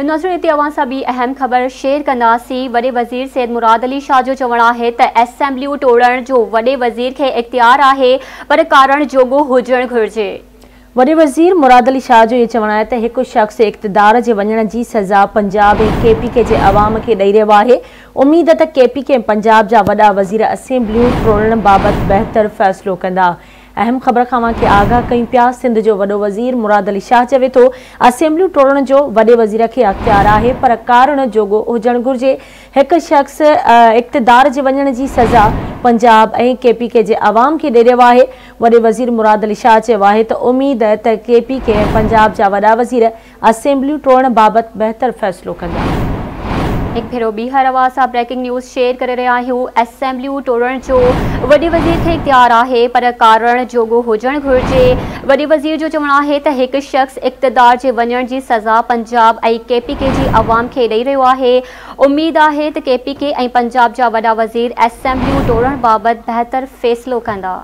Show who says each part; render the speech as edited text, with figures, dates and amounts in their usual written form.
Speaker 1: ناظرين هتي اوهان سان ٻي اهم خبر شيئر ڪنداسين. وڏي وزير سيد مراد علي شاهه جو چوڻ آهي ته اسيمبليون ٽوڙڻ جو وڏي وزير کي اختيار آهي پر ڪارڻ جوڳو هجڻ گهرجي.
Speaker 2: وڏي وزير مراد علي شاهه جو اهو چوڻ آهي ته هڪ شخص اقتدار جي وڃڻ جي سزا پنجاب ۽ ڪي پي ڪي جي عوام کي ڏئي رهيو آهي، اميد ته ڪي پي ڪي ۽ پنجاب جا وڏا وزير اسيمبليون ٽوڙڻ بابت بهتر فيصلو ڪندا. اهم خبر کان اوهان کي آگاهه ڪيون پيا، سنڌ جو وڏو وزير مراد علي شاهه چوي ٿو اسيمبليون ٽوڙڻ جو وڏي وزير کي اختيار آهي پر ڪارڻ جوڳو هجڻ گهرجي، هڪ شخص اقتدار جي وڃڻ جي سزا پنجاب ۽ ڪي پي ڪي جي عوام کي ڏئي رهيو آهي، وڏي وزير مراد علي شاهه چيو آهي ته اميد ته ڪي پي ڪي ۽ پنجاب جا وڏا وزير اسيمبليون ٽوڙڻ بابت بهتر فيصلو ڪندا.
Speaker 1: هڪ ڀيرو ٻيهر اوهان سان بريڪنگ نيوز شيئر ڪري رهيا آهيون، اسيمبليون ٽوڙڻ جو وڏي وزير کي اختيار آهي پر ڪارڻ جوڳو هجڻ گهرجي، وڏي وزير جو چوڻ آهي ته هڪ شخص اقتدار جي وڃڻ جي سزا پنجاب ۽ ڪي پي ڪي جي عوام کي ڏئي رهيو آهي، اميد آهي ته ڪي پي ڪي ۽ پنجاب جا وڏا وزير اسيمبليون ٽوڙڻ بابت بهتر فيصلو ڪندا.